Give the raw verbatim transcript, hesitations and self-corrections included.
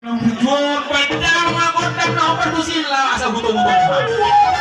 Tujuan pandang ma gondang na opat tu sila asa huto huto.